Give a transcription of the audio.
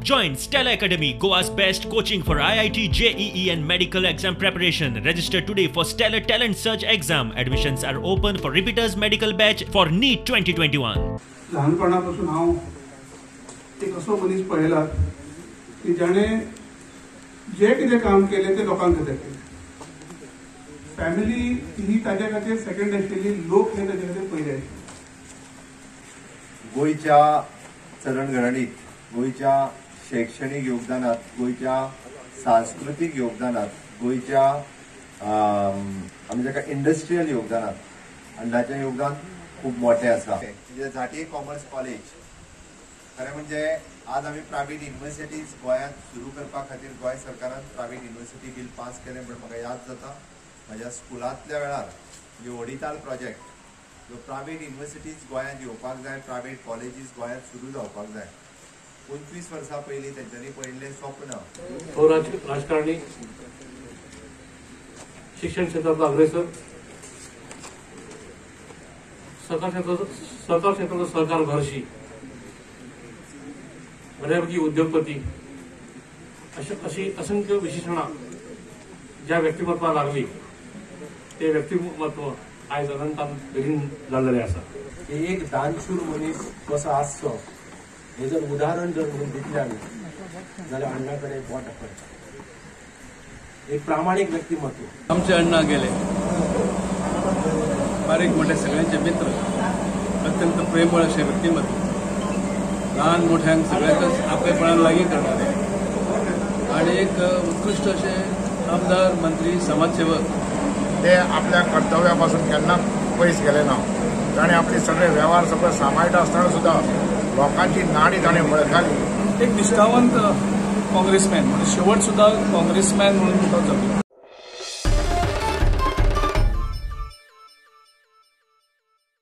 Join Stellar Academy, Goa's best coaching for IIT, JEE and medical exam preparation. Register today for Stellar Talent Search exam. Admissions are open for repeaters medical batch for NEET 2021. लहानपणापासून हांव एक असो मनीस पळयला की जाणे जे कितें काम केलें तें लोकांक खातीर केलें. फॅमिली ही ताज्या खातीर सेकंड आशिल्ली, लोक हे ताज्या खातीर पयले आशिल्ले. गोंयच्या चलणघडणीत, गोंयच्या शैक्षणिक योगदानात, गोंयच्या सांस्कृतीक योगदानात, गोंयच्या आमी जाका इंडस्ट्रियल योगदानात अण्णाचें योगदान खूब मोठें आसा. म्हणजे झांटये कॉमर्स कॉलेज खरें म्हणजे आज आमी प्रायवेट युनिवर्सिटीज गोंयांत सुरू करपा खातीर गोंय सरकारान प्रायवेट युनिवर्सिटी बील पास केलें. म्हण म्हाका याद जाता म्हज्या स्कुलांतल्या वेळार म्हणजे वडिताल प्रोजेक्ट ह्यो प्रायवेट युनिवर्सिटीज गोंयांत येवपाक जाय, प्रायवेट कॉलेजीस गोंयांत सुरू जावपाक जाय. 25 वर्सां पयलीं तेंच्यांनी पळयल्लें स्वप्न. हो राजकारणी, शिक्षण क्षेत्रातला अग्रेसर, सहकार क्षेत्रातला सहकार महर्षी, बऱ्यापैकी उद्योगपती, अशी असंख्य विशेषणां ज्या व्यक्तिमत्वाक लागली ते व्यक्तिमत्व आयज अनंतान विलीन जाल्लें आसा. एक दानशूर मनीस कसो आसचो हे जर उदाहरण जर म्हणून दितले आमी जाल्यार अण्णा कडेन बोट दाखयता. एक प्रामाणीक व्यक्तिमत्व. आमचे अण्णा गेले बारीक मोठे सगळ्यांचे मित्र, अत्यंत प्रेमळ अशें व्यक्तिमत्व, ल्हान मोठ्यांक सगळ्यांकच आपलेपणान लागीं करणारे आनी एक उत्कृश्ट अशे आमदार, मंत्री, समाजसेवक. ते आपल्या कर्तव्या पासून केन्नाच पयस गेले ना. ताणें आपले सगळे वेव्हार सगळे सांबाळटा आसतना सुद्दां लोकांची नाडी ताणें वळखाली. एक निश्ठावंत काँग्रेसमॅन, म्हणजे शेवट सुद्दां काँग्रेसमॅन म्हणून तो जगलो.